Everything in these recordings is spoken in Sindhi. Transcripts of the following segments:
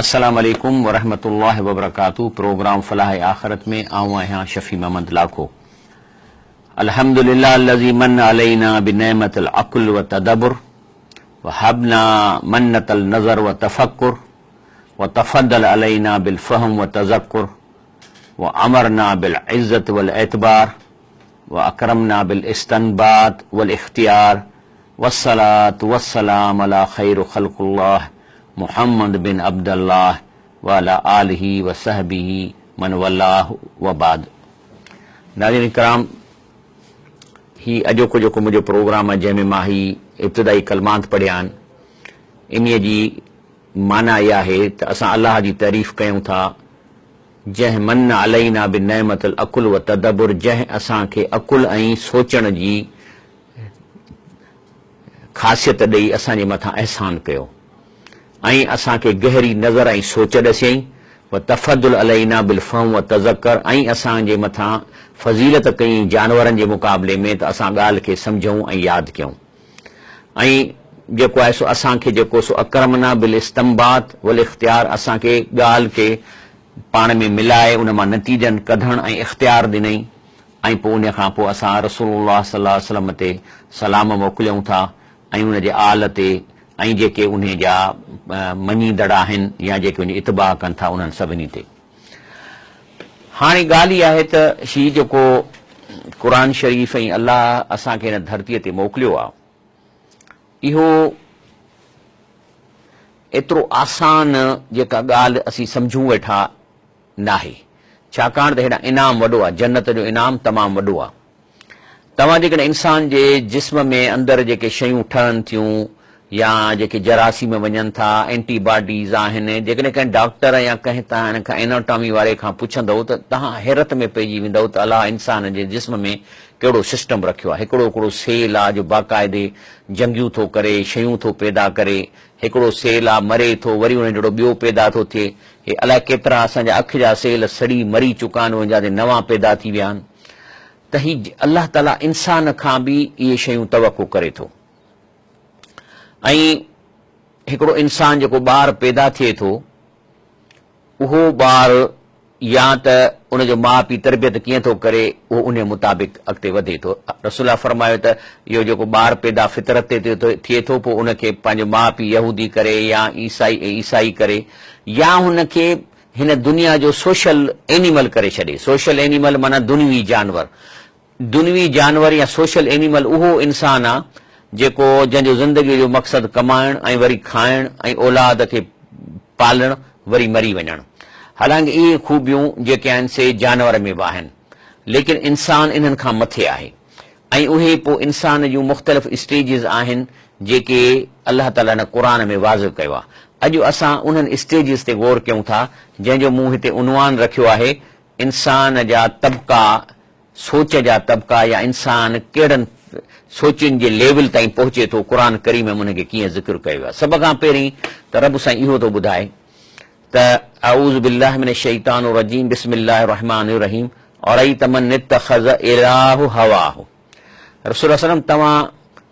السلام عليڪم ورحمة الله وبرڪاته پروگرام فلاح آخرت ۾ آئون آهيان شفيع محمد لاکو الحمد لله الذي من علينا بنعمة العقل والتدبر وهبنا منة النظر والتفكر وتفضل علينا بالفهم والتذكر وامرنا بالعزة والاعتبار واڪرمنا بالاستنباط والاختيار والصلوة والسلام علي خير خلق الله محمد بن عبدالله وعلي آله وصحبه من والاه وبعد ناظرين ڪرام هي اڄوڪو جيڪو منهنجو پروگرام آهي جنهن ۾ مان هي ابتدائي ڪلمات پڙهيا آهن انهي جي معنيٰ اها آهي ته اسان الله جي تعريف ڪيون ٿا جنهن من علينا بنعمت العقل والتدبر جنهن اسان کي عقل ۽ سوچڻ جي خاصيت ڏئي اسان جي مٿان احسان ڪيو ۽ اسان کي گهري نظر ۽ سوچ ڏسيائين وتفضل علينا بالفهم والتذڪر ۽ اسان جي مٿان فضيلت ڪيائين جانورن جي مقابلي ۾ ته اسان ڳالهه کي سمجهون ۽ ياد ڪيون. ۽ جيڪو آهي سو اسان کي جيڪو سو اڪرمنا بالاستنباط والاختيار اسان کي ڳالهه کي پاڻ ۾ ملائي ان مان نتيجن ڪڍڻ ۽ اختيار ڏنئي ۽ پوء ان کان پوء اسان رسول الله صلي الله عليه وسلم تي سلام موڪليون ٿا ۽ ان جي آل تي ۽ جيڪي انهي جا مڃيندڙ آهن يا جيڪي ان جي اتباع ڪن ٿا انهن سڀني تي. هاڻي ڳالهه اها آهي ته هي جيڪو قرآن شريف ۽ الله اسان کي هن ڌرتيء تي موڪليو آهي، اهو ايترو آسان جيڪا ڳالهه اسين سمجهون ويٺا ناهي. ڇاڪاڻ ته هيڏانهن انعام وڏو آهي، جنت جو انعام تمام وڏو آهي. توهان جيڪڏهن انسان جي جسم ۾ اندر جيڪي شيون ٺهن ٿيون يا جيڪي جراثيم وڃن ٿا، اينٽي باڊيز آهن، جيڪڏهن ڪنهن ڊاڪٽر يا ڪنهن توهان کان ايناٽامي واري کان پڇندؤ ته توهان حيرت ۾ پئجي ويندؤ ته الله انسان جي جسم ۾ ڪهڙو سسٽم رکيو آهي. هڪڙو هڪڙو سيل آهي جو باقاعدي جنگيون ٿو ڪري، شيون ٿو پيدا ڪري، هڪڙو سيل آهي مري ٿو وري ان جهڙو ٻيو پيدا ٿو ٿئي. هي الائي ڪيترا اسان جا اک جا سيل سڙي مري چڪا آهن انهن جا تي نوان پيدا ٿي ويا آهن. ته هي الله تعاليٰ انسان کان به اهي شيون توقع ڪري ٿو ۽ هڪڙو انسان جيڪو ٻار پيدا ٿئي ٿو اهو ٻار يا ته ان جو ماء پيء تربيت ڪيئن ٿو ڪري اهو ان مطابق اڳتي وڌي ٿو. رسول الله فرمايو ته اهو جيڪو ٻار پيدا فطرت تي ٿئي ٿو پوء ان کي پنهنجو ماء پيء يهودي ڪري يا عيسائي ڪري يا هن کي هن دنيا جو سوشل اينيمل ڪري ڇڏي. سوشل اينيمل معنيٰ دنيوي جانور. دنيوي جانور يا سوشل اينيمل اهو انسان آ جيڪو جنهن جو زندگيء جو مقصد ڪمائڻ ۽ وري کائڻ ۽ اولاد کي پالڻ وري مري وڃڻ. حالانڪ اهي خوبيون جيڪي آهن سي جانور ۾ به آهن. ليڪن انسان انهن کان مٿي آهي. ۽ اهي پوء انسان جون مختلف اسٽيجز آهن جيڪي الله تعاليٰ هن قرآن ۾ واضح ڪيو آهي. اڄ اسان انهن اسٽيجز تي غور ڪيون ٿا جنهن جو مون هتي عنوان رکيو آهي انسان جا طبقا، سوچ جا طبقا يا انسان ڪهڙن سوچن جي ليول تائين پهچي ٿو قرآن ڪريم ۾ انهن کي ڪيئن ذڪر ڪيو ويو آهي. سڀ کان پهرين ته رب سائين اهو ٿو ٻڌائي ته اعوذ بالله من الشيطان الرجيم بسم الله الرحمٰن الرحيم ارئيت من اتخذ الهه هواه رسول الله صلعم توهان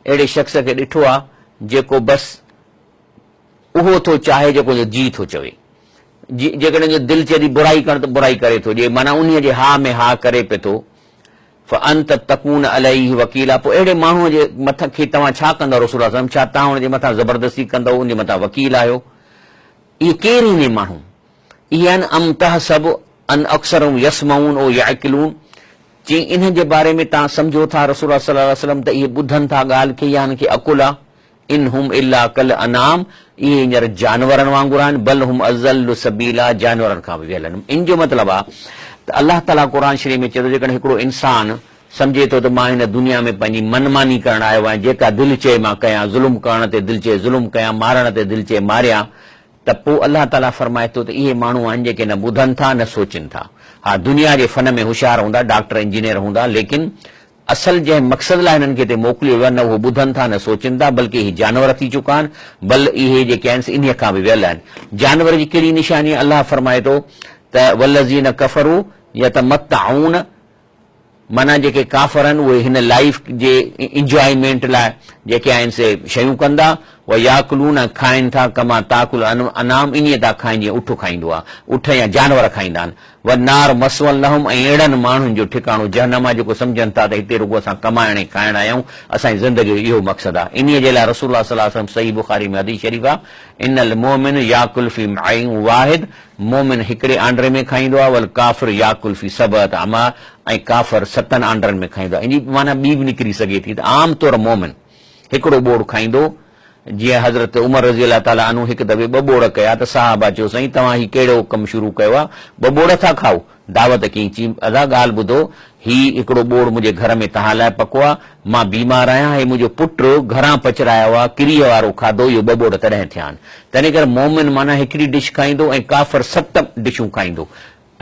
اهڙي شخص کي ڏٺو آهي جيڪو بس اهو ٿو چاهي جيڪو ان جو جيء ٿو چوي جيڪڏهن ان جو دل چئي ٿي برائي ڪرڻ ته برائي ڪري ٿو ڏئي معنيٰ انهيء جي ها ۾ ها ڪري پئي ٿو فانت تڪون عليه وڪيلا پوء اهڙي ماڻهوء جي مٿان کي توهان ڇا ڪندؤ رسول الله صلعم ڇا توهان ان جي مٿان زبردستي ڪندؤ ان جي مٿان وڪيل آهيو اهي ڪير آهن اهي ماڻهو؟ اهي آهن ام تحسب ان اڪثرهم يسمعون او يعقلون چي انهن جي باري ۾ توهان سمجهو ٿا رسول الله صلي الله عليه وسلم ته اهي ٻڌن ٿا ڳالهه کي يا انهن کي عقل آ ان هم الا ڪالانعام اهي هينئر جانورن وانگر آهن بل هم اضل سبيلا جانورن کان به ويل آهن ان جو مطلب آ ته الله تعالي قرآن شريف ۾ چئي ٿو جيڪڏهن هڪڙو انسان سمجهي ٿو ته مان هن دنيا ۾ پنهنجي من ماني ڪرڻ آيو آهيان، جيڪا دل چئي مان ڪيان، ظلم ڪرڻ تي دل چئي ظلم ڪيان، مارڻ تي دل چئي ماريان ته پوء الله تعاليٰ فرمائي ٿو ته اهي ماڻهو آهن جيڪي نه ٻڌن ٿا نه سوچين ٿا. ها دنيا جي فن ۾ هوشيار هوندا، ڊاڪٽر انجنيئر هوندا، ليڪن اصل جنهن مقصد لاء هنن کي هتي موڪليو ويو آهي نه اهو ٻڌن ٿا نه سوچين ٿا بلڪه اهي جانور ٿي چڪا آهن، بل اهي جيڪي آهن سي انهيء کان به ويل آهن. جانور جي ڪهڙي نشاني آهي؟ الله فرمائي ٿو ته والذين ڪفروا يتمتعون معنيٰ جيڪي ڪافر آهن اهي هن لائيف جي انجوائمينٽ لاء جيڪي آهن سي شيون ڪندا وياڪلون ۽ کائن ٿا ڪما تاڪل الانعام ائين ٿا کائن جيئن اٺ کائيندو آهي، اٺ يا جانور کائيندا آهن. والنار مثوًا لهم ۽ اهڙن ماڻهن جو ٺڪاڻو جهنم آهي جيڪو سمجهن ٿا ته هتي رڳو اسان ڪمائڻ ۽ کائڻ آيا آهيون، اسان جي زندگي جو اهو مقصد آهي. انهيء جي لاء رسول الله صلي الله عليه وسلم صحيح بخاري ۾ حديث شريف آهي، ان المؤمن ياڪل في معين واحد مؤمن هڪڙي آنڊري ۾ کائيندو آهي، والڪافر ياڪل في سبعة امعاء ۽ ڪافر ستن آنڊرن ۾ کائيندو آهي. ان جي معنيٰ ٻي به نڪري سگهي ٿي ته عام طور مؤمن هڪڙو ٻوڙ کائيندو، جيئن حضرت عمر رضي الله تعالٰي عنه هڪ دفعي ٻه ٻوڙ ڪيا ته صحابه چيو سائين توهان هي ڪهڙو ڪم شروع ڪيو آهي، ٻه ٻوڙ ٿا کائو؟ دعوت ڪيائين چي ادا ڳالهه ٻڌو هي هڪڙو ٻوڙ منهنجي گهر ۾ توهان لاء پڪو آهي، مان بيمار آهيان، هي منهنجو پٽ گهران پچرايو آهي، ڪريء وارو کاڌو، اهو ٻه ٻوڙ تڏهن ٿيا آهن. تنهنڪري مؤمن معنيٰ هڪڙي ڊش کائيندو ۽ ڪافر ست ڊشون کائيندو.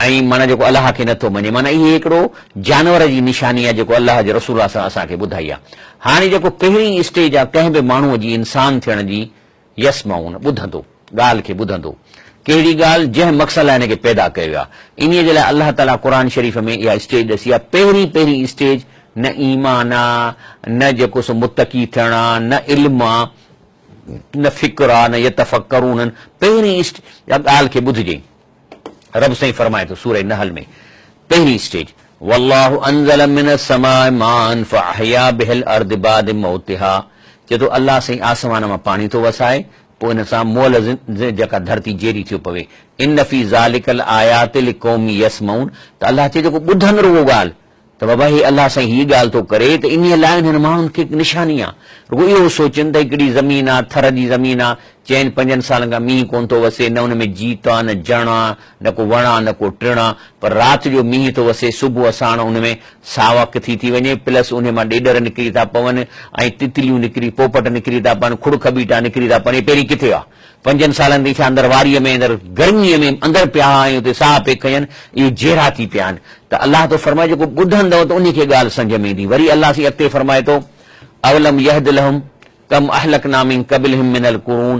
۽ معنيٰ جيڪو الله کي نٿو مڃي معنيٰ اهي هڪڙو جانور جي نشاني آهي جيڪو الله جي رسول صلعم اسان کي ٻڌائي آهي. هاڻي جيڪو پهرين اسٽيج آهي ڪنهن به ماڻهوء جي انسان ٿيڻ جي يسمعون ٻڌندو ڳالهه کي ٻڌندو ڪهڙي ڳالهه جنهن مقصد لاء هن کي پيدا ڪيو ويو آهي انهيء جي لاء الله تعاليٰ قرآن شريف ۾ اها اسٽيج ڏسي آهي پهرين پهرين اسٽيج نه ايمان آ نه جيڪو سو متقي ٿيڻ آ نه علم آ نه فڪر آ نه يتفڪرون پهرين اسٽيج ڳالهه کي ٻڌجي. رب سائين فرمائي ٿو سوره نحل ۾ پهرين اسٽيج والله انزل من السماء ماء فاحيا به الارض بعد موتها چئي ٿو الله سائين آسمان مان پاڻي ٿو وسائي پوء ان سان مئل جيڪا ڌرتي جيئري ٿيو پوي ان في ذلک الايات لقوم يسمعون ته الله چئي جيڪو ٻڌن رڳو ڳالهه ته بابا هي الله سائين هيء ڳالهه ٿو ڪري ته انهيء لاء انهن ماڻهن کي هڪ نشاني آ. رڳو اهو سوچين ته هڪڙي زمين آ، ٿر جي زمين آ، چئن پنجن سالن کان مينهن ڪونه ٿو وسي، نه ان ۾ جيت آ، نه جڻ آ، نه ڪو وڻ آ، نه ڪو ٽڻ آ، پر رات جو مينهن ٿو وسي، صبح ساڻ ان ۾ ساوڪ ٿي ٿي وڃي، پلس انهي مان ڏيڏر نڪري ٿا پون ۽ تتليون نڪري، پوپٽ نڪري ٿا پون، کڙ کٻيٽا نڪري ٿا پون، اهي پهرين ڪٿي هئا؟ پنجن سالن تائين ڇا اندر واريء ۾ اندر گرميء ۾ اندر پيا ها ۽ اتي ساهه پئي کنين، اهي جهڙا ٿي پيا آهن. ته الله ٿو فرمائي جيڪو ٻڌندؤ ته انهي کي ڳالهه سمجهه ۾ ايندي. وري الله سائين اڳتي فرمائي ٿو، اولم يهد لهم ڪم اهلڪنا من قبلهم من القرون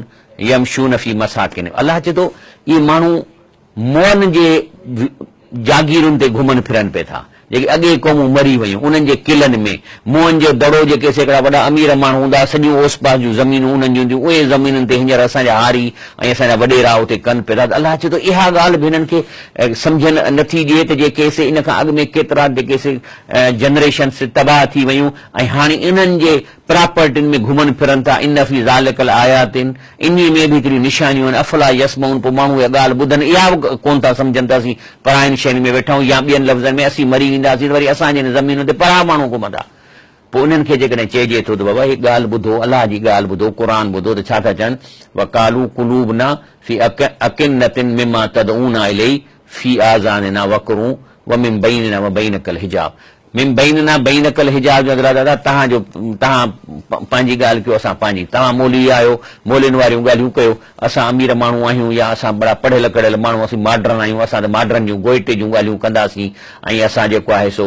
يمشون في مساڪنهم الله چئي ٿو اهي ماڻهو مئن جي جاگيرن تي گهمن ڦرن پئي ٿا، جيڪي اڳي قومون مري ويون، انهن جي قلعن ۾، موئن جو دڙو جيڪي سي هڪڙا وڏا امير ماڻهو هوندا ها، سڄيون اوس پاس جون زمينون انهن جون هونديون، اهي زمينن تي هينئر اسان جا هاري ۽ اسان جا وڏيرا اتي ڪن پئي ٿا ته الله چئي ٿو اها ڳالهه به هنن کي سمجهه نه ٿي ڏئي ته جيڪي سي ان کان اڳ ۾ ڪيترا جيڪي سي جنريشنس تباهه ٿي ويون ۽ هاڻي انهن جي پراپرٽين ۾ گهمن ڦرن ٿا، ان في ذلک لآيات، انهي ۾ به هڪڙيون نشانيون آهن، افلا يسمعون پوء ماڻهو اها ڳالهه ٻڌن اها به ڪونه ٿا سمجهن ته اسين پراين شين ۾ ويٺا آهيون يا ٻين لفظن ۾ اسين مري وينداسين ته وري اسان جي هن زمينن تي پرايا ماڻهو گهمندا. پوء انهن کي جيڪڏهن چئجي ٿو ته بابا هي ڳالهه ٻڌو، الله جي ڳالهه ٻڌو، قرآن ٻڌو ته ڇا ٿا چون، وقالو قلوبنا في اکنة مما تدعونا اليه في آذاننا وقر ومن بيننا وبينک الحجاب من بيننا بينک الحجاب جو مطلب دادا توهان جو توهان پنهنجي ڳالهه ڪيو اسان پنهنجي توهان مولوي آهيو مولوين واريون ڳالهيون ڪيو اسان امير ماڻهو آهيون يا اسان بڙا پڙهيل ڪڙهيل ماڻهو اسين ماڊرن آهيون اسان ته ماڊرن جون گوئٽي جون ڳالهيون ڪنداسين ۽ اسان جيڪو آهي سو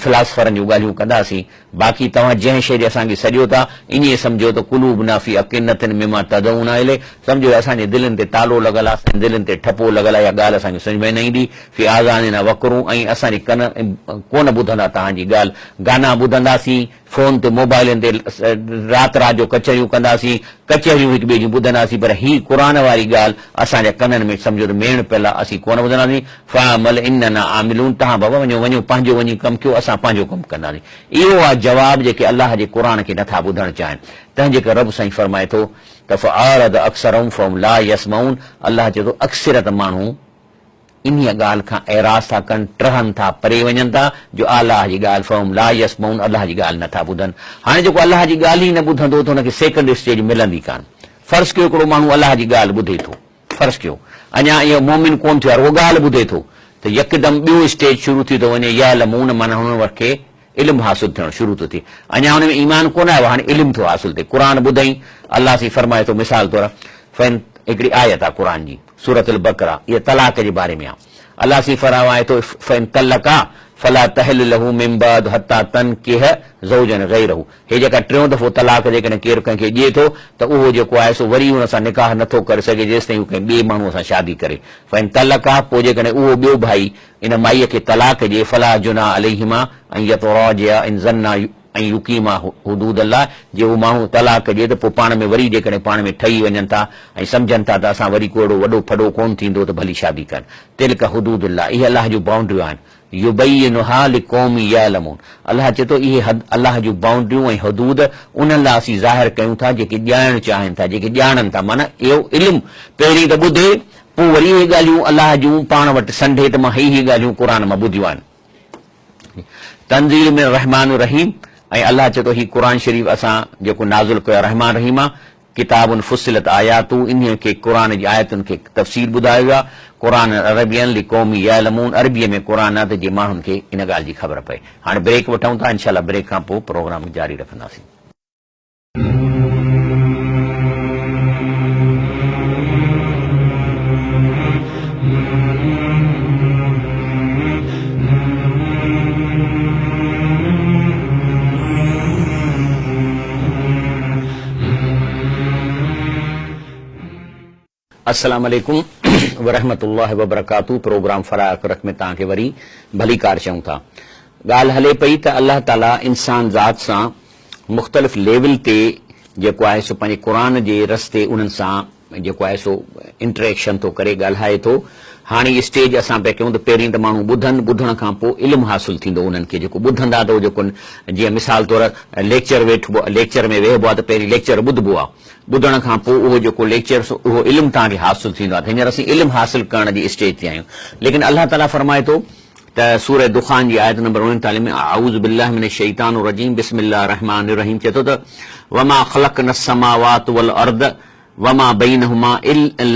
فلاسفرن جون ڳالهيون ڪنداسين باقي توهان جنهن شيء ڏي اسان کي سڏيو ٿا، ائين سمجهو ته قلوبنا في اڪنة مما تدعونا اليه، سمجهو ته اسان جي دلين تي تالو لڳل آهي، اسان جي دلين تي ٺپو لڳل آهي، اها ڳالهه اسان کي سمجهه ۾ نه ايندي، في آذاننا وقر، ۽ اسان جي ڪن ڪونه ٻڌندا توهان جي ڳالهه، گانا ٻڌنداسين، فون تي موبائلن تي رات رات جو ڪچهريون ڪنداسين، ڪچهريون هڪ ٻئي جون ٻڌنداسين، پر هي قرآن واري ڳالهه اسان جا ڪنن ۾ سمجهو ته ميڻ پيل آهي، اسين ڪونه ٻڌنداسين. فاعمل اننا عاملون توهان بابا وڃو وڃو پنهنجو وڃي ڪم ڪيو اسان پنهنجو ڪم ڪنداسين. اهو آهي جواب جيڪي الله جي قرآن کي نٿا ٻڌڻ چاهين. تنهن جي ڪري رب سائين فرمائي ٿو ته فاعرض اڪثرهم فهم لا يسمعون الله چئي ٿو اڪثريت ماڻهو انهيء ڳالهه کان اعراض ٿا ڪن، ٽهن ٿا، پري وڃن ٿا جو الله جي ڳالهه فهم لا يسمعون الله جي ڳالهه نٿا ٻڌن. هاڻي جيڪو الله جي ڳالهه ئي نه ٻڌندو ته هن کي سيڪنڊ اسٽيج ملندي ڪانه. فرض ڪيو هڪڙو ماڻهو الله جي ڳالهه ٻڌي ٿو. فرض ڪيو اڃا اهو مؤمن ڪونه ٿيو آهي رڳو ڳالهه ٻڌي ٿو ته يڪدم ٻيو اسٽيج شروع ٿي ٿو وڃي يعلمون معنيٰ هن کي علم حاصل ٿيڻ شروع ٿو ٿئي اڃا هن ۾ ايمان ڪونه آيو آهي هاڻي علم ٿو حاصل ٿئي قرآن ٻڌئين الله سائين فرمائي ٿو مثال طور فإن هڪڙي آيت آهي قرآن جي سورة البقره اها طلاق جي باري ۾ آهي الله سائين فرمائي ٿو فإن طلقها فلا تحل له من بعد حتي تنڪح زوجا غيره هي جيڪا ٽيون دفعو طلاق جيڪڏهن ڪير ڪنهن کي ڏئي ٿو ته اهو جيڪو آهي سو وري ان سان نڪاح نه ٿو ڪري سگهي جيستائين هو ڪنهن ٻئي ماڻهوء سان شادي ڪري. فإن طلقها پوء جيڪڏهن اهو ٻيو ڀائي ان مائيء کي طلاق ڏئي فلا جناح عليهما ان يتراجعا ان ظنا ان يقيما حدود الله جي اهو ماڻهو طلاق ڏئي ته پوء پاڻ ۾ وري جيڪڏهن پاڻ ۾ ٺهي وڃن ٿا ۽ سمجهن ٿا ته اسان وري ڪو اهڙو وڏو ڦڏو ڪونه ٿيندو ته ڀلي شادي ڪن. تلڪ حدود الله اهي الله جون بائونڊريون آهن. يبينها لقوم يعلمون الله چئي ٿو اهي حد الله جون بائونڊريون ۽ حدود انهن لاء اسين ظاهر ڪيون ٿا جيڪي ڄاڻڻ چاهين ٿا جيڪي ڄاڻن ٿا معنيٰ اهو علم پهرين ته ٻڌي پوء وري اهي ڳالهيون الله جون پاڻ وٽ سنڍي ته مان هي هي ڳالهيون قرآن مان ٻڌيون آهن. تنزيل من الرحمان الرحيم ۽ الله چئي ٿو هي قرآن شريف اسان جيڪو نازل ڪيو آهي رحمان رحيم آهي ڪتاب فصلت آياته انهيء کي قرآن جي آيتن کي تفصيل ٻڌايو ويو آهي قرآنا عربيا لقوم يعلمون عربيء ۾ قرآن آهي ته جيئن ماڻهن کي ان ڳالهه جي خبر پئي هاڻي بريڪ وٺون ٿا انشاء الله بريڪ کان پوء پروگرام جاري رکنداسين. السلام عليڪم ورحمة الله وبرڪاته پروگرام فراء رک ۾ توهان کي وري ڀليڪار چئون ٿا. ڳالهه هلي پئي ته الله تعالي انسان ذات سان مختلف ليول تي جيڪو آهي سو پنهنجي قرآن جي رستي انهن سان جيڪو آهي سو انٽريڪشن ٿو ڪري ڳالهائي ٿو. هاڻي اسٽيج اسان پيا ڪيون ته پهرين ته ماڻهو ٻڌن، ٻڌڻ کان پوء علم حاصل ٿيندو انهن کي جيڪو ٻڌندا ته اهو جيڪو جيئن مثال طور ليڪچر ويٺبو ليڪچر ۾ ويهبو آهي ته پهرين ليڪچر ٻڌبو آهي ٻڌڻ کان پوء اهو جيڪو ليڪچر سو اهو علم توهان کي حاصل ٿيندو آهي ته هينئر اسين علم حاصل ڪرڻ جي اسٽيج تي آهيون ليڪن الله تعاليٰ فرمائي ٿو ته سوره دخان جي آيت نمبر 39 ۾ اعوذ بالله من الشيطان الرجيم بسم الله الرحمٰن الرحيم چئي ٿو ته وما خلقنا السماوات والارض وما بينهما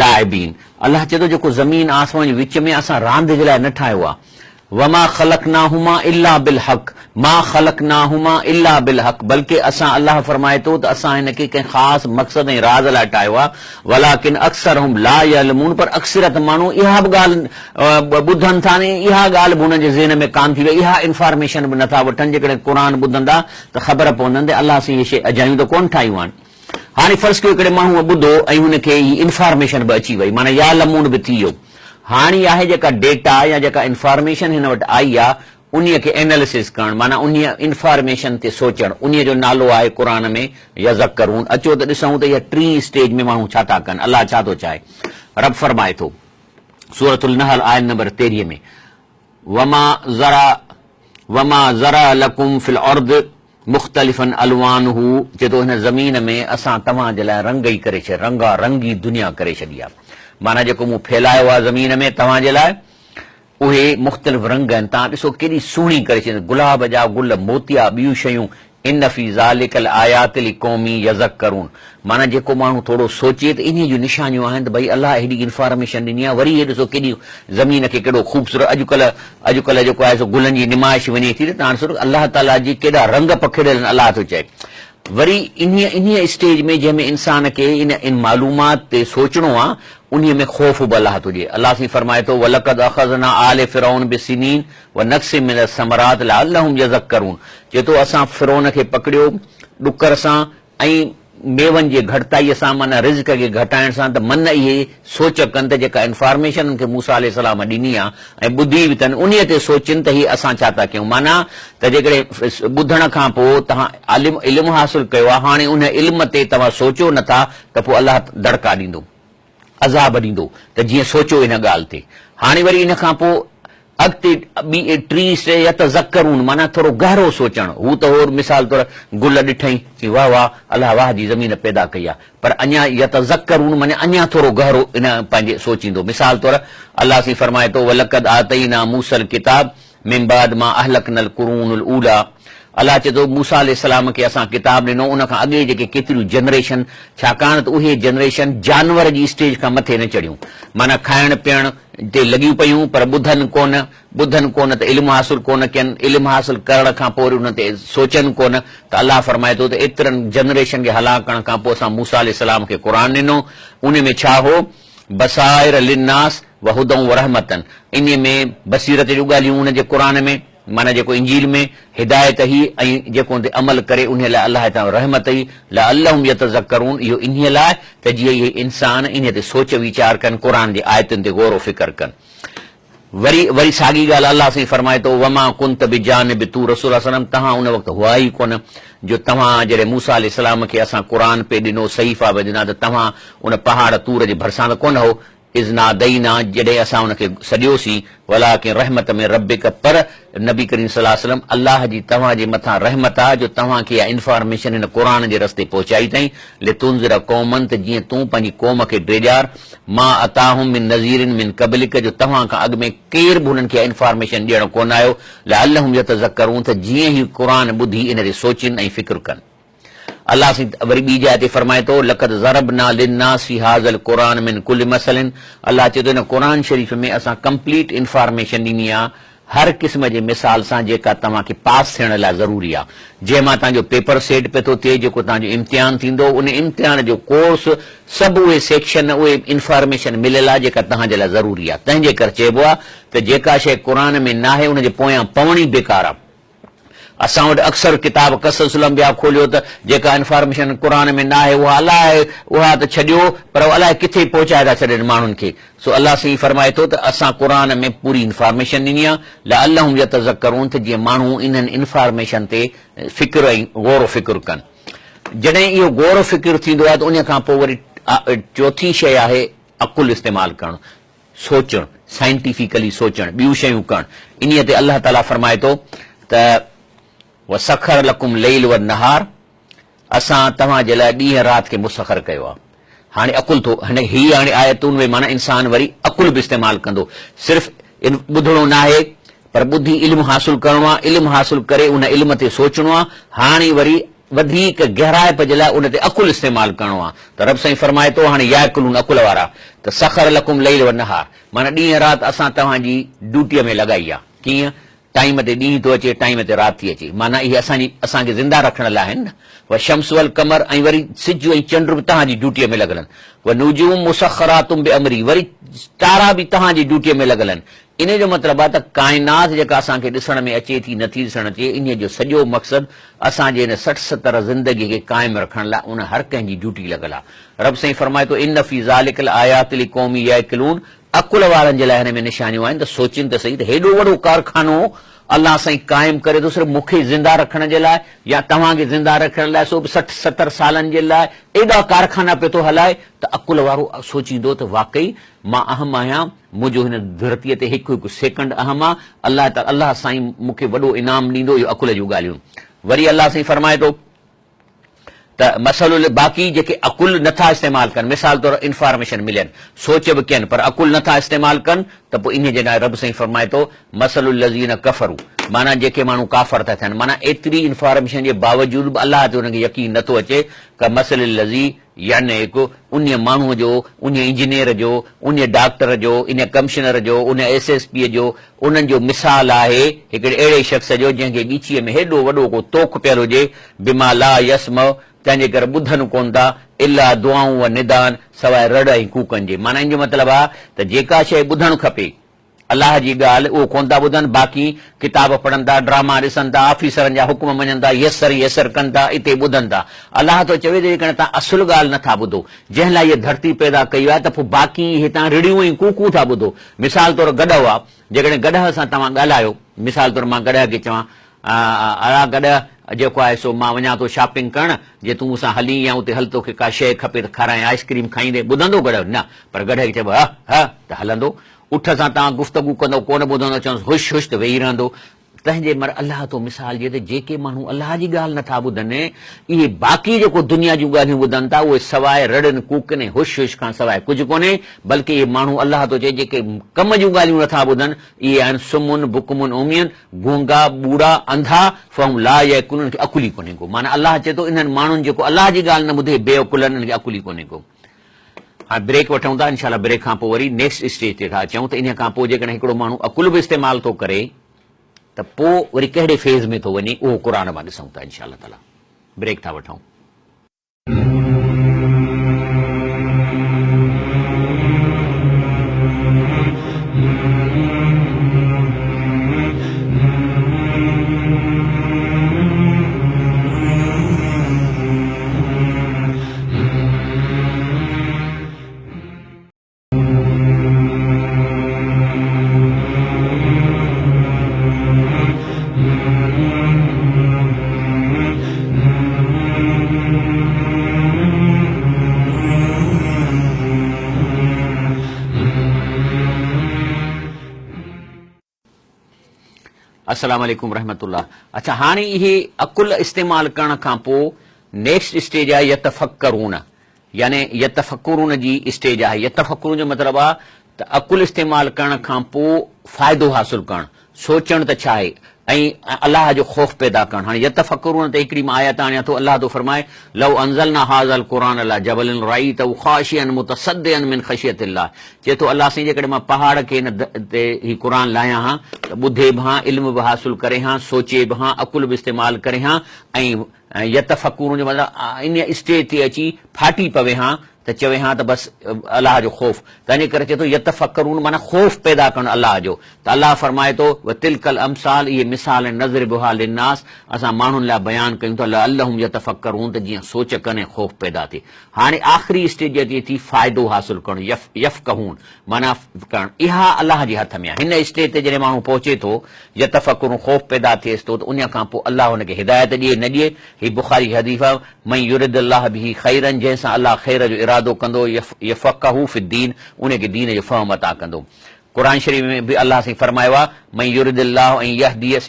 لاعبين الله چئي ٿو جيڪو زمين آسمان جي وچ ۾ اسان راند جي لاء نه ٺاهيو آهي وما خلقناهما الا بالحق ما خلقناهما الا بالحق بلڪه اسان الله فرمائي ٿو ته اسان هن کي ڪنهن خاص مقصد ۽ راز لاء ٺاهيو آهي ولڪن اڪثرهم لا يعلمون پر اڪثريت ماڻهو اها به ڳالهه ٻڌن ٿا ۽ اها ڳالهه به انهن جي ذهن ۾ ڪانه ٿي ويهي اها انفارميشن به نٿا وٺن جيڪڏهن قرآن ٻڌندا ته خبر پوندن ته الله سائين اهي شيء اجايون ته ڪونه ٺاهيون آهن. هاڻي فرض ڪيو هڪڙي ماڻهوء ٻڌو ۽ هن کي هي انفارميشن به اچي وئي معنيٰ يعلمون به ٿي ويو. هاڻي آهي جيڪا ڊيٽا يا جيڪا انفارميشن هن وٽ آئي آ انهيء کي اينالسز ڪرڻ معنيٰ انهيء انفارميشن تي سوچڻ انهيء جو نالو آهي قرآن ۾ يذڪرون اچو ته ڏسون ته اها ٽين اسٽيج ۾ ماڻهو ڇا ٿا ڪن الله ڇا ٿو چاهي رب فرمائي ٿو سورة النحل آيت نمبر تيرهين ۾ وما ذرا وما ذرا لڪم في الارض مختلفا الوانه چئي ٿو هن زمين ۾ اسان توهان جي لاء رنگ ئي ڪري ڇڏي رنگا رنگي دنيا ڪري ڇڏي آهي معنيٰ جيڪو مون ڦهلايو آهي زمين ۾ توهان جي لاء اهي مختلف رنگ آهن توهان ڏسو ڪيڏي سهڻي ڪري ڇڏي گلاب جا گل موتيا ٻيون شيون ان في ذلک لآيات لقوم يذڪرون معنيٰ جيڪو ماڻهو ٿورو سوچي ته انهيء جون نشانيون آهن ته ڀئي الله هيڏي انفارميشن ڏني آهي وري هي ڏسو ڪيڏي زمين کي ڪيڏو خوبصورت اڄڪلهه اڄڪلهه جيڪو آهي سو گلن جي نمائش وڃي ٿي ته توهان ڏسو ته الله تعاليٰ جي ڪيڏا رنگ پکيڙيل آهن الله ٿو چئي وري انهيء انهيء اسٽيج ۾ جنهن ۾ انسان کي ان ان معلومات تي سوچڻو آهي انهيء ۾ خوف به الله ٿو ڏئي الله سائين فرمائي ٿو ولقد اخذنا آل فرعون بالسنين ونقص من الثمرات لعلهم يذڪرون چئي ٿو اسان فرعون کي پڪڙيو ڏڪر سان ۽ ميون جي گهٽتائيء سان معنيٰ رزق کي گهٽائڻ سان ته من اهي سوچ ڪن ته جيڪا انفارميشن انهن کي موسيٰ عليه السلام ڏني آ ۽ ٻڌي به اٿن انهيء تي سوچين ته هي اسان ڇا ٿا ڪيون معنيٰ ته جيڪڏهن ٻڌڻ کان پوء توهان علم علم حاصل ڪيو آ هاڻي ان علم تي توهان سوچو نه ٿا ته پوء الله دڙڪا ڏيندو. عذاب ڏيندو ته جيئن سوچو ان ڳالهه تي. هاڻي وري ان کان پوء اڳتي ٻي ٽين اسٽيج يتذڪرون معنيٰ ٿورو گهرو سوچڻ. هو ته هور مثال طور گل ڏٺئين چي واهه واهه الله واهه جي زمين پيدا ڪئي آهي پر اڃا يتذڪرون معنيٰ اڃا ٿورو گهرو ان پنهنجي سوچيندو. مثال طور الله سائين فرمائي ٿو ولقد آتينا موسي الڪتاب من بعد ما اهلڪنا القرون الاوليٰ الله چئي ٿو موسيٰ عليه السلام کي اسان ڪتاب ڏنو ان کان اڳي جيڪي ڪيتريون جنريشن ڇاڪاڻ ته اهي جنريشن جانور جي اسٽيج کان مٿي نه چڙهيون معنيٰ کائڻ پيئڻ تي لڳيون پيون پر ٻڌن ڪونه ٻڌن ڪونه ته علم حاصل ڪونه ڪين علم حاصل ڪرڻ کان پوء وري انهن تي سوچن ڪونه ته الله فرمائي ٿو ته ايترن جنريشن کي هلاڪ ڪرڻ کان پوء اسان موسيٰ عليه السلام کي قرآن ڏنو ان ۾ ڇا هو بصائر للناس وهدًا ورحمة انهيء ۾ بصيرت جون ڳالهيون ان جي قرآن ۾، معنيٰ جيڪو انجيل ۾، هدايت هئي ۽ جيڪو ان تي عمل ڪري انهيء لاء الله جي طرفان رحمت هئي، لعلهم يتذڪرون اهو انهيء لاء ته جيئن اهي انسان انهيء تي سوچ ويچار ڪن، قرآن جي آيتن تي غور و فڪر ڪن. وري وري ساڳي ڳالهه الله سائين فرمائي ٿو، وما ڪنت بجانب الطور رسول الله صلعم توهان ان وقت هئا ئي ڪونه جو توهان جڏهن موسيٰ عليه السلام کي اسان قرآن پئي ڏنو، صحيفا پئي ڏنا ته توهان ان پهاڙ طور جي ڀرسان ته ڪونه هئو، اذ نادينا جڏهن اسان ان کي سڏيوسين، ولڪن رحمة من ربک پر نبي ڪريم صلي الله عليه وسلم الله جي توهان جي مٿان رحمت آ جو توهان کي اها انفارميشن هن قرآن جي رستي پهچائي اٿائين، لتنذر قوما ته جيئن تون پنهنجي قوم کي ڊيڄار، ما اتاهم من نذير من قبلک جو توهان کان اڳ ۾ ڪير به هنن کي اها انفارميشن ڏيڻ ڪونه آيو، لعلهم يتذڪرون ته جيئن هي قرآن ٻڌي ان تي سوچين ۽ فڪر ڪن. الله سائين وري ٻي جاء تي فرمائي ٿو، لقد ضربنا للناس في هذا القرآن من ڪل مثل الله چئي ٿو هن قرآن شريف ۾ اسان ڪمپليٽ انفارميشن ڏني آهي هر قسم جي مثال سان جيڪا توهان کي پاس ٿيڻ لاء ضروري آهي جنهن مان توهان جو پيپر سيٽ پيو ٿو ٿئي جيڪو توهان جو امتحان ٿيندو ان امتحان جو ڪورس سڀ اهي سيڪشن اهي انفارميشن مليل آهي جيڪا توهان جي لاء ضروري آهي تنهن جي ڪري چئبو آهي ته جيڪا شيء قرآن ۾ ناهي ان جي پويان پوڻ ئي بيڪار آهي. اسان وٽ اڪثر ڪتاب قصص الانبياء کوليو ته جيڪا انفارميشن قرآن ۾ ناهي اها الاء اها ته ڇڏيو پر الاء ڪٿي پهچائي ٿا ڇڏين ماڻهن کي سو الله سائين فرمائي ٿو ته اسان قرآن ۾ پوري انفارميشن ڏني آهي لعلهم يتذڪرون ته جيئن ماڻهو انهن انفارميشن تي فڪر ۽ غور و فڪر ڪن جڏهن اهو غور و فڪر ٿيندو آهي ته ان کان پوء وري چوٿين شيء آهي عقل استعمال ڪرڻ سوچڻ، سائنٽيفڪلي سوچڻ، ٻيون شيون ڪرڻ، انهيء تي الله تعاليٰ فرمائي ٿو ته وسخر لڪم الليل والنهار اسان توهان جي لاء ڏينهن رات کي مسخر ڪيو آهي. هاڻي عقل ٿو هن هي هاڻي آيتون ۾ معنيٰ انسان وري عقل به استعمال ڪندو صرف ٻڌڻو ناهي پر ٻڌي علم حاصل ڪرڻو آهي علم حاصل ڪري ان علم تي سوچڻو آهي هاڻي وري وڌيڪ گهرائپ جي لاء ان تي عقل استعمال ڪرڻو آهي ته رب سائين فرمائي ٿو هاڻي يعقلون عقل وارا ته سخر لڪم ليل والنهار معنيٰ ڏينهن رات اسان توهان جي ڊيوٽيء ۾ لڳائي آهي ڪيئن ٽائيم تي ڏينهن ٿو اچي ٽائيم تي رات ٿي اچي معنيٰ اهي اسان جي اسان کي زنده رکڻ لاء آهن نه والشمس والقمر ۽ وري سج ۽ چنڊ به توهان جي ڊيوٽيء ۾ لڳل آهن والنجوم مسخرات بامره وري تارا به توهان جي ڊيوٽيء ۾ لڳل آهن انهيء جو مطلب آهي ته ڪائنات جيڪا اسان کي ڏسڻ ۾ اچي ٿي نه ٿي ڏسڻ اچي، انهيء جو سڄو مقصد اسان جي هن 60 ستر زندگيء کي قائم رکڻ لاء ان هر ڪنهن جي ڊيوٽي لڳل آهي. رب سائين فرمائي ٿو، ان في ذلک لآيات لقوم يعقلون عقل وارن جي لاء هن ۾ نشانيون آهن ته سوچين ته سهي ته هيڏو وڏو ڪارخانو الله سائين قائم ڪري ٿو صرف مون کي زنده رکڻ جي لاء يا توهان کي زنده رکڻ لاء سو به 60 ستر سالن جي لاء ايڏا ڪارخانا پيو ٿو هلائي ته عقل وارو سوچيندو ته واقعي مان اهم آهيان منهنجو هن ڌرتيء تي هڪ هڪ سيڪنڊ اهم آ، الله تعاليٰ الله سائين مون کي وڏو انعام ڏيندو اهو عقل جون ڳالهيون. وري الله سائين فرمائي ٿو ته مثل باقي جيڪي عقل نه ٿا استعمال ڪن مثال طور انفارميشن ملين سوچ به ڪين پر عقل نه ٿا استعمال ڪن ته پوء انهيء جي لاء رب سائين فرمائي ٿو مثل الذين ڪفروا معنيٰ جيڪي ماڻهو ڪافر ٿا ٿين معنيٰ ايتري انفارميشن جي باوجود به الله تي انهن کي يقين نه ٿو اچي ڪمثل الذي يعني هڪ انهيء ماڻهوء جو، انهيء انجنيئر جو، انهيء ڊاڪٽر جو، انهيء ڪمشنر جو، انهيء ايس ايس پيء جو، انهن جو مثال آهي هڪڙي اهڙي شخص جو جنهن کي ڳچيء ۾ هيڏو وڏو ڪو طوق پيل هجي، بما لا يسمع، تنهن جي ڪري ٻڌن ڪونه ٿا، الا دعاء و نداء، سواء رڙ ۽ ڪوڪن جي. معنيٰ ان جو مطلب آهي ته جيڪا شيء ٻڌڻ کپي، الله جي ڳالهه اهو ڪونه ٿا ٻڌن، باقي ڪتاب پڙهن ٿا، ڊراما ڏسن ٿا، آفيسرن جا حڪم مڃن ٿا، يس سر يس سر ڪن ٿا، اتي ٻڌن ٿا. الله ٿو چوي ته جيڪڏهن توهان اصل ڳالهه نه ٿا ٻڌو، جنهن لاء هيء ڌرتي پيدا ڪئي آهي ته پوء باقي هتان رڙيون ۽ ڪوڪون ٿا ٻڌو. مثال طور گڏهه آهي، جيڪڏهن گڏهه سان توهان ڳالهايو، مثال طور مان گڏهه کي چوان، اڙا گڏهه، جيڪو آهي سو مان وڃان ٿو شاپنگ ڪرڻ، جي تون مون سان هلين يا اتي هل توکي ڪا شيء کپي ته کارايان، آئس ڪريم کائيندين، ٻڌندو گڏهه؟ نه، پر گڏهه کي چئبو هه هه ته هلندو. اٺ سان توهان گفتگو ڪندؤ ڪونه ٻڌندو، چوندس هش هش ته ويهي رهندو. تنهن جي مر الله ٿو مثال ڏئي ته جيڪي ماڻهو الله جي ڳالهه نه ٿا ٻڌن، اهي باقي جيڪو دنيا جون ڳالهيون ٻڌن ٿا، اهي سواء رڙين ڪوڪن ۽ هش هش کان سواء ڪجهه ڪونهي، بلڪه اهي ماڻهو الله ٿو چئي جيڪي ڪم جون ڳالهيون نه ٿا ٻڌن، اهي آهن صم بڪم عمي، گونگا، ٻوڙا، انڌا، فهم لا يعقلون انهن کي عقل ئي ڪونهي ڪو. معنيٰ الله چئي ٿو انهن ماڻهن جيڪو الله جي ڳالهه نه ٻڌي بي عقل آهن انهن کي عقل ئي ڪونهي ڪو. هاڻ بريڪ وٺون ٿا انشاء الله بريڪ کان پوء وري نيڪسٽ اسٽيج تي ٿا اچون ته انهي کان پوء جيڪڏهن هڪڙو ماڻهو عقل به استعمال ٿو ڪري ته پوء وري ڪهڙي فيز ۾ ٿو وڃي اهو قرآن مان ڏسون ٿا انشاء الله تعالي بريڪ ٿا وٺون. السلام عليڪم ورحمة الله اڇا هاڻي اهي عقل استعمال ڪرڻ کان پوء نيڪسٽ اسٽيج آهي يتفڪرون يعني يتفڪرون جي اسٽيج آهي يتفڪرون جو مطلب آهي ته عقل استعمال ڪرڻ کان پوء فائدو حاصل ڪرڻ، سوچڻ ته ڇا آهي ۽ الله جو خوف پيدا ڪرڻ. هاڻي يتفڪرون تي هڪڙي مان آيت آڻيان ٿو، الله ٿو فرمائي، لو انزلنا هذا القرآن علي جبل لرأيته خاشعا متصدعا من خشية الله چئي ٿو الله سائين جيڪڏهن مان پهاڙ کي هن تي هي قرآن لاهيان ها ته ٻڌي به هان، علم به حاصل ڪري هان، سوچي به هان، عقل به استعمال ڪري هان ۽ يتفڪرون جو مطلب ان اسٽيج تي اچي ڦاٽي پوي هان ته چوي هان ته بس الله جو خوف تنهنجي ڪري چئي ٿو يتفڪرون معنيٰ خوف پيدا ڪرڻ الله جو ته الله فرمائي ٿو وتلڪ الامثال اهي مثال آهن نضربها للناس اسان ماڻهن لاء بيان ڪيون ٿا لعلهم يتفڪرون ته جيئن سوچ ڪن ۽ خوف پيدا ٿئي هاڻي آخري اسٽيج اچي ٿي فائدو حاصل ڪرڻ يفقهون معنيٰ ڪرڻ اها الله جي هٿ ۾ آهي. هن اسٽيج تي جڏهن ماڻهو پهچي ٿو، يتفڪرون خوف پيدا ٿئيس ٿو ته انهيء کان پوء الله هن کي هدايت ڏئي نه ڏئي، هي بخاري جي حديث آهي، من يرد الله به خيرا جنهن سان الله خير جو ارادو ڪندو، يفقهه في الدين انهيء کي دين جو فهم عطا ڪندو. قرآن شريف ۾ به الله سائين فرمايو آهي، من يرد الله ان يهديه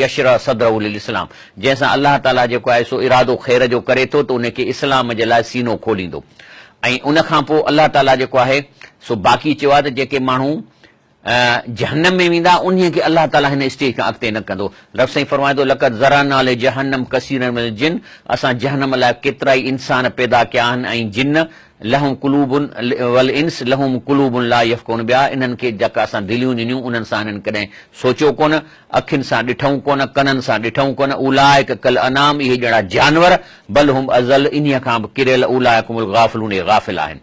يشرح صدره للاسلام جنهن سان الله تعاليٰ جيڪو آهي سو ارادو خير جو ڪري ٿو ته ان کي اسلام جي لاء سينو کوليندو. ۽ ان کان پوء الله تعاليٰ جيڪو آهي سو باقي چيو آهي ته جيڪي ماڻهو جهنم ۾ ويندا انهي کي الله تعاليٰ هن اسٽيج کان اڳتي نه ڪندو. رب سائين فرمائي ٿو لقد ذرانا لجهنم ڪثيرا من الجن اسان جهنم لاء ڪيترائي انسان پيدا ڪيا آهن ۽ جن لهم قلوب والانس لهم قلوب لا يفقهون بها انهن کي جيڪا اسان دليون ڏنيون انهن سان هنن ڪڏهن سوچيو ڪونه اکين سان ڏٺئون ڪونه، ڪنن سان ڏٺئون ڪونه، اولئک ڪالانعام اهي ڄڻا جانور، بل هم اضل انهيء کان به ڪريل، اولئک هم الغافلون اهي غافل آهن.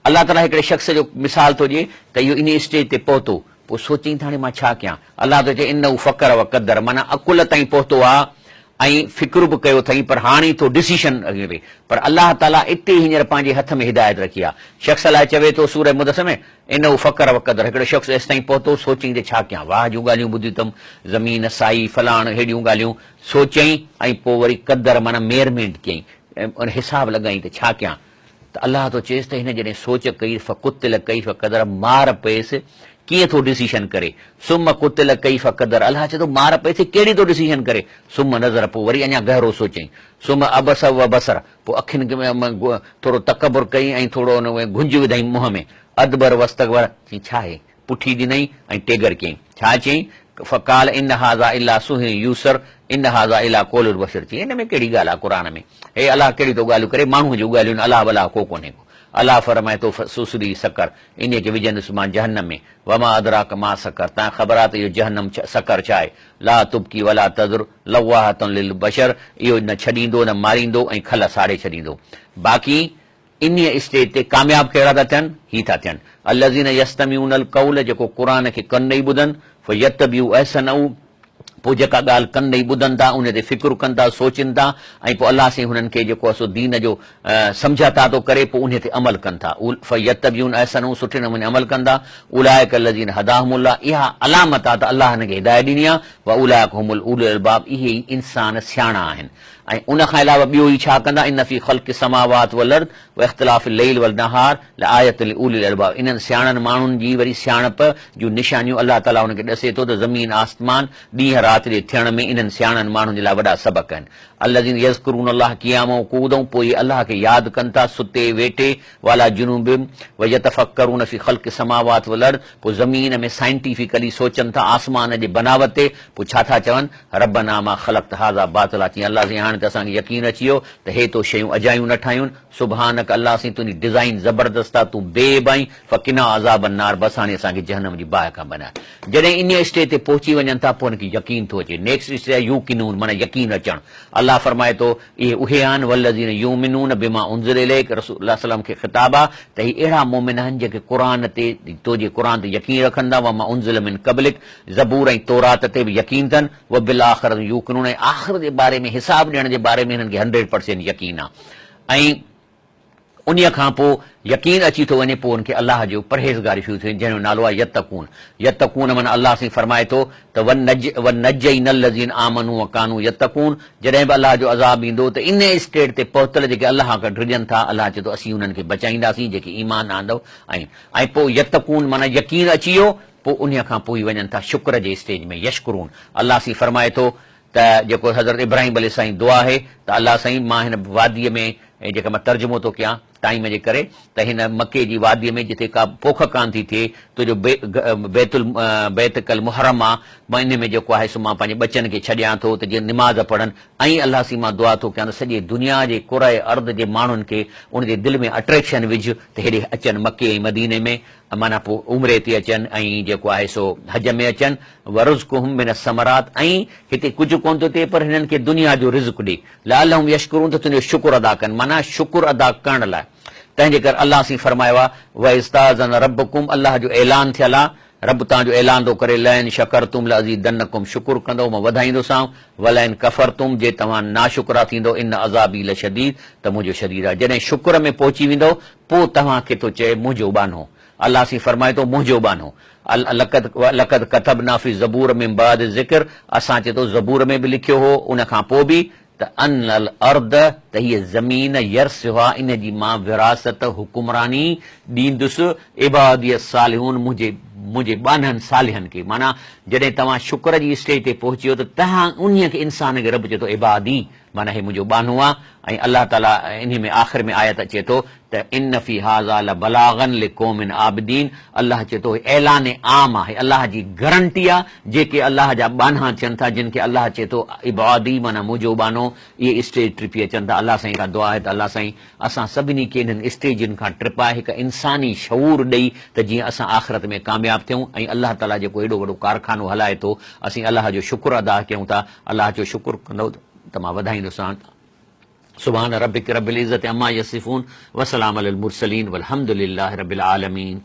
الله تعاليٰ هڪڙي شخص جو مثال ٿو ڏئي ته اهو انهيء اسٽيج تي پهتو، پوء سوچيائين ته هاڻي مان ڇا ڪيان؟ الله ٿو چئي انه فڪر وقدر معنيٰ عقل تائين پهتو آ ۽ فڪر به ڪيو اٿئي پر هاڻي ٿو ڊسيشن وٺي پر الله تعاليٰ اتي هينئر پنهنجي هٿ ۾ هدايت رکي آ. شخص لاء چوي ٿو سورة مدثر ۾. انه فڪر وقدر هڪڙو شخص ايستائين پهتو، سوچيائين ته ڇا ڪيان، واهه جون ڳالهيون ٻڌيون اٿم، زمين سائي، فلاڻ، ههڙيون ڳالهيون، سوچيائين ۽ پوء وري قدر معنيٰ ميرمينٽ ڪيائين، ان حساب لڳائين ته ڇا ڪيان، ته الله ٿو چئيس ته هن جڏهن سوچ ڪئي فقتل ڪيف قدر مار پيس، ڪيئن ٿو ڊسيشن ڪري، ثم قتل ڪيف قدر الله چئي ٿو مار پيس ڪهڙي ٿو ڊسيشن ڪري، ثم نظر پوء وري اڃا گهرو سوچيائين، ثم عبس وبصر پوء اکين ۾ ٿورو تڪبر ڪيائين ۽ ٿورو ان ۾ گهنج وڌائين منهن ۾، ادبر واستڪبر، چيائين ڇا آهي؟ پٺي ڏنائين ۽ ٽيڳر ڪيائين. ڇا چيائين؟ فقال ان هذا الا سحر يوثر ان هذا الا قول البشر چيائين هن ۾ ڪهڙي ڳالهه آهي قرآن ۾؟ هي الله ڪهڙيون ٿو ڳالهيون ڪري، ماڻهوء جون ڳالهيون آهن، الله بلا ڪو ڪونهي ڪو. الله فرمائي ٿو فسأصليه سقر انهيء کي وجهندس مان جهنم ۾، وما ادراڪ ما سقر تانکي خبر آهي ته اهو جهنم سقر ڇا آهي؟ لا تبقي ولا تذر لواحة للبشر اهو نه ڇڏيندو نه ماريندو ۽ کل ساڙي ڇڏيندو. باقي انهيء اسٽيج تي ڪامياب ڪهڙا ٿا ٿين؟ هي ٿا ٿين، الذين يستمعون القول جيڪو قرآن کي ڪن ڏئي ٻڌن، فيتبعوا احسنه پوء جيڪا ڳالهه ڪن ڏئي ٻڌن ٿا ان تي فڪر ڪن ٿا، سوچين ٿا ۽ پوء الله سائين هنن کي جيڪو آهي سو دين جو سمجهه عطا ٿو ڪري پوء انهيء تي عمل ڪن ٿا. فيتبعون احسنه سٺي نموني عمل ڪن ٿا. اولئک الذين هداهم الله اها علامت آهي ته الله هنن کي هدايت ڏني آهي. واولئک هم اولو الالباب اهي ئي انسان سياڻا آهن. ۽ ان کان علاوه ٻيو هي ڇا ڪندا ان في خلق السماوات والارض واختلاف الليل والنهار لآية لاولي الالباب انهن سياڻن ماڻهن جي وري سياڻپ جون نشانيون الله تعالي انهن کي ڏسي ٿو ته زمين آسمان ڏينهن رات جي ٿيڻ ۾ انهن سياڻن ماڻهن جي لاء وڏا سبق آهن الذين يذڪرون الله قياما وقعودا پوء اهي الله کي ياد ڪن ٿا ستي ويٺي وعلي جنوبهم ويتفڪرون في خلق السماوات والارض پوء زمين ۾ سائنٽيفڪلي سوچن ٿا آسمان جي بناوت تي پوء ڇا ٿا چون ربنا ما خلقت هذا باطلا چيائين الله سائين هاڻي ته اسان کي يقين اچي ويو ته هي تو شيون اجايون نه ٺاهيون سبحانڪ الله سائين تنهنجي ڊزائين زبردست آ تون بي عيب آهين فقنا عذاب النار بس هاڻي اسان کي جهنم جي باهه کان بناء جڏهن انهيء اسٽيج تي پهچي وڃن ٿا پوء هن کي يقين ٿو اچي نيڪسٽ اسٽيج آهي يوقنون معنيٰ يقين اچڻ الله فرمائي ٿو اهي اهي آهن والذين يؤمنون بما انزل اليڪ رسول الله صلي الله عليه وسلم کي خطاب آ ته هي اهڙا مؤمن آهن جيڪي قرآن تي تو جي قرآن تي يقين رکن ٿا وما انزل من قبلڪ زبور ۽ تورات تي به يقين اٿن وبالآخرة هم يوقنون ۽ آخرت جي باري ۾ حساب ڏيڻ جي باري ۾ هنن کي هنڊريڊ پرسينٽ يقين آ ۽ انهيء کان پوء يقين اچي ٿو وڃي پوء ان کي الله جو پرهيزگاري شروع ٿي وڃي جنهن جو نالو آهي يتقون. يتقون معنيٰ الله سائين فرمائي ٿو ته ونجينا الذين آمنوا وڪانوا يتقون جڏهن به الله جو عذاب ايندو ته انهيء اسٽيٽ تي پهتل جيڪي الله کان ڊڄن ٿا الله چئي ٿو اسين انهن کي بچائينداسين جيڪي ايمان آندو ۽ ۽ پوء يتقون معنيٰ يقين اچي ويو پوء انهيء کان پوء وڃن ٿا شڪر جي اسٽيج ۾ يشڪرون الله سائين فرمائي ٿو ته جيڪو حضرت ابراهيم عليه السلام جي دعا آهي ته الله سائين مان هن واديء ۾ جيڪا مان ترجمو ٿو ڪيان ٽائيم جي ڪري ته هن مڪي جي واديء ۾ جتي ڪا پوک ڪانه ٿي ٿئي تنهنجو بيت بيتڪ المحرم آ مان ان ۾ جيڪو آهي سو مان پنهنجي ٻچن کي ڇڏيان ٿو ته جيئن نماز پڙهن ۽ الله سائين مان دعا ٿو ڪيان ته سڄي دنيا جي ڪره ارض جي ماڻهن کي ان جي دل ۾ اٽريڪشن وجهه ته هيڏي اچن مڪي ۽ مديني ۾ معنيٰ پوء عمري تي اچن ۽ جيڪو آهي سو حج ۾ اچن، ورزقهم من الثمرات ۽ هتي ڪجهه ڪونه ٿو ٿئي پر هنن کي دنيا جو رزق ڏي، لعلهم يشڪرون ته تنهنجو شڪر ادا ڪن، معنيٰ شڪر ادا ڪرڻ لاء. تنهن جي ڪري الله سائين فرمايو آهي، واذ تاذن ربڪم الله جو اعلان ٿيل آهي، رب توهان جو اعلان ٿو ڪري، لئن شڪرتم لازيدنڪم شڪر ڪندؤ مان وڌائيندوسانء، ولئن ڪفرتم جي توهان ناشڪرا ٿيندؤ ان عذابي لشديد ته منهنجو شديد آهي. جڏهن شڪر ۾ پهچي ويندؤ پوء توهان کي ٿو چئي منهنجو ٻانهو. الله سائين فرمائي ٿو منهنجو ٻانهو. لقد ولقد ڪتبنا في الزبور من بعد الذڪر اسان چئي ٿو زبور ۾ به لکيو هو ان کان پوء به ته ان الارض ته هيء زمين يرثها ان جي مان وراثت، حڪمراني، ڏيندس عبادي الصالحون منهنجي منهنجي ٻانهن صالحن کي معنيٰ جڏهن توهان شڪر جي اسٽيج تي پهچي ويو ته تهان انهيء کي انسان کي رب چئي ٿو عبادي معنيٰ هي منهنجو ٻانهو آ ۽ الله تعاليٰ انهي ۾ آخر ۾ آيت اچي ٿو ته ان في هذا لبلاغا لقوم عابدين الله چئي ٿو هي اعلان عام آ هي الله جي گرنٽي آ جيڪي الله جا ٻانها ٿين ٿا جن کي الله چئي ٿو عبادي معنيٰ منهنجو ٻانهو اهي اسٽيج ٽپي اچن ٿا الله سائين کان دعا آهي ته الله سائين اسان سڀني کي انهن اسٽيجن کان ٽپائي هڪ انساني شعور ڏئي ته جيئن اسان آخرت ۾ ڪامياب ٿيون ۽ الله تعاليٰ جيڪو هيڏو وڏو ڪارخانو هلائي ٿو اسين الله جو شڪر ادا ڪيون ٿا الله جو شڪر ڪندؤ ته مان وڌائيندوسان سبحان ربک رب العزت عما يصفون وسلام علی المرسلين والحمد لله رب العالمين.